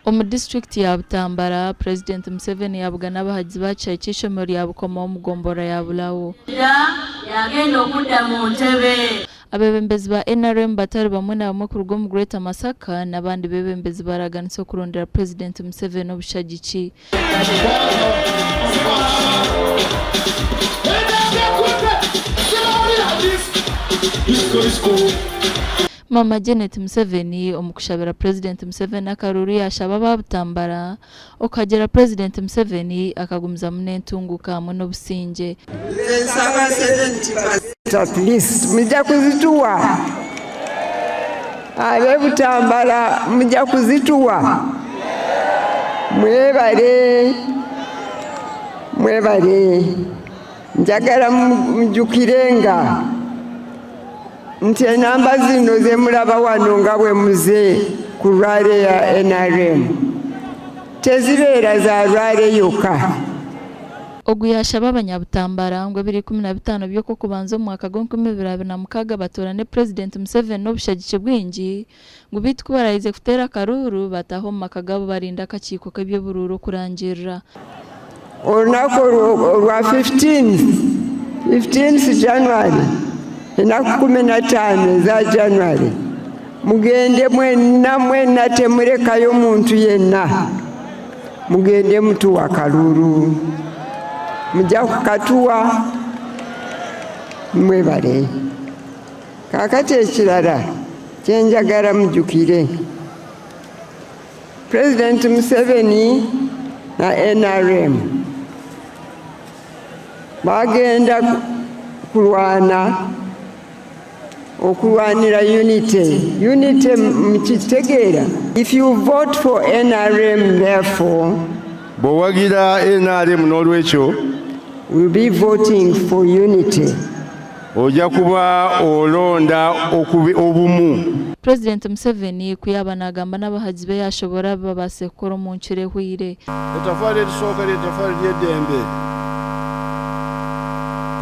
Omu disiturikiti ya Butambala, Purezidenti Museveni yabugana abahagizi be aha kishaayi ky'eishomero rya Bukoma omu gomborora ya Bulawo. Yagenda okudda mu ntebe. Abeebembezi ba NRM batari bamwe na bamwe kuruga omu Greater Masaka n'abandi beebembezi baraganisa okurondera Purezidenti Museveni obushagiki. Maama Janet Museveni omu kushabira Purezidenti Museveni akaruuru yaashaba aba Butambala okuhagira Purezidenti Museveni akagumizamu n'entunguuka hamwe n'obusingye. Nze nsaba 70%. At least mujja kuzituwa ab'e Butambala mujja kuzituwa mwebale mwebale njagala mujjukirenga nti enamba zino zemulaba wano nga bwe muze ku rally ya NRM tezibeera za rally yokka. Ogu yaashaba Abanyabutambara ngu ebiro 15 by'Okwokubanza omu mwaka gw'enkumi ibiri abiri na mukaaga batoorane Purezidenti Museveni n'obushagiki bwingi ngu beitu ku barahize kuteera akaruuru bataahe omu maka gaabo barinde akakiiko k'eby'oburuuru okurangirira. Olunaku olwa 15 15 January, ennaku 15 eza January, mugende mwenna mwenna, temulekayo muntu yenna, mugende mutuwa kalulu, mujja kukatuwa. Mwebale. Kaakati ekirala kyenjagala mujjukire, Pulezidenti Museveni na NRM bagenda kulwana okulwanira unity. Unity mukitegeera? If you vote for NRM, therefore, Bw'owagira NRM n'olwekyo, will be voting for unity. Ojja kuba olonda obumu. Purezidenti Museveni ku yaaba naagamba n'abahagizi be yaashobora babaase kukora omu nkiro ehweire. Etafaali erisooka lyetafaali ly'eddembe.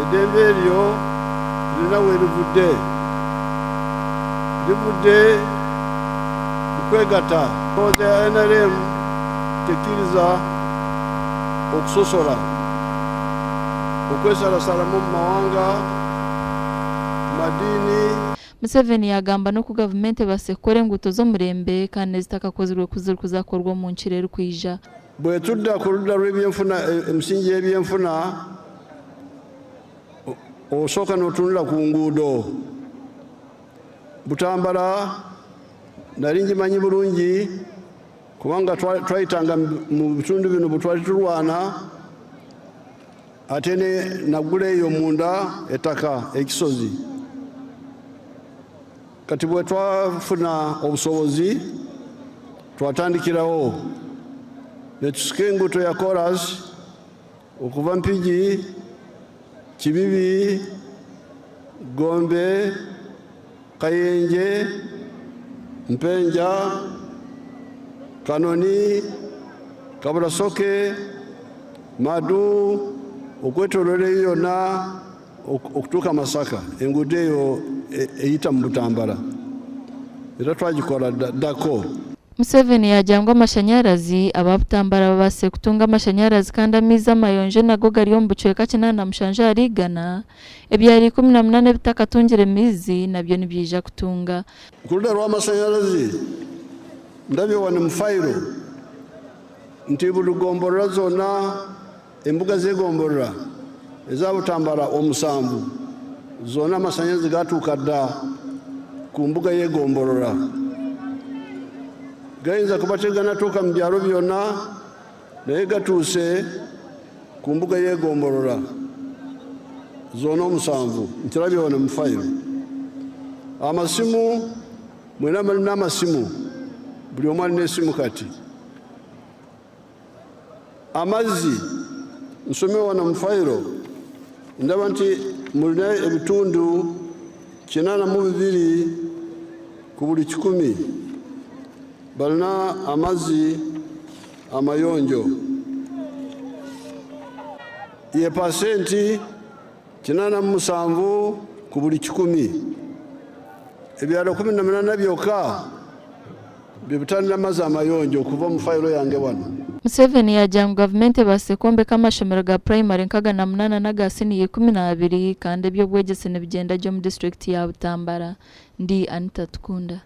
Eddembe eryo lirina we livudde. Livudde mu kwegatta. Ndowooza ya NRM tekkiriza okusosola, okwesalasalamu mu mawanga, mu madiini. Museveni yagamba n'oku gavumenti ebaase kukora enguuto z'omurembe kandi n'ezitakakozirwe kuziri kuzakorwa omu nkiro erikwija. Bwe tudda ku ludda lw'ebyenfuna, emisingi y'ebyenfuna, osooka n'otunula ku nguudo. Butambala nali ngimanyi bulungi kubanga twayitanga mu bitundu bino bwe twali tulwana, ate ne nagula eyo munda ettaka ekisozi. Kati bwe twafuna obusobozi twatandikirawo ne tusika enguuto ya koras okuva Mpigi, Kibibi, Gombe, Kayenje, Mpenja, Kanoni, Kabulasoke, Madu, okwetoloola eyo yonna okutuuka Masaka. Enguudo eyo eyita mu Butambala era twagikola ddako. Museveni yagira ngu amashanyarazi aba Butambala babaase kutunga amashanyarazi kandi amaizi amayonjo nago gari omu bucweka 87 ahari 100, ebyaro 18 ebitakatungire maizi nabyo nibyija kutunga. Ku ludda lw'amasannyalaze ndabye wano mu fayiro nti buli gombolola zonna, embuga z'egombolola eza Butambala omusanvu zonna, amasannyalaze gatuuka dda ku mbuga y'egombolola. Gayinza kuba teganatuuka mu byalo byonna, naye gatuuse ku mbuga y'egombolola zonna omusanvu. Nkirabye wano mu fayiro. Amasimu, mwena mulina amasimu, buli omu alina esimu kati. Amazzi, nsome wano mu fayiro ndaba nti mulina ebitundu 82 ku buli 100 balina amazzi amayonjo, ye pasenti 87 ku buli 100. Ebyalo 18 byokka Bye butalina mazzi amayonjo okuva mu fayiro yange wano. Museveni yaagira ngu gavumenti ebaasire kwombeka amashomero ga purayimare nkaga na munaana n'aga siniya 12 kandi eby'obwegyese nibigyenda gye omu disiturikiti ya Butambala. Ndi Anita Tukunda.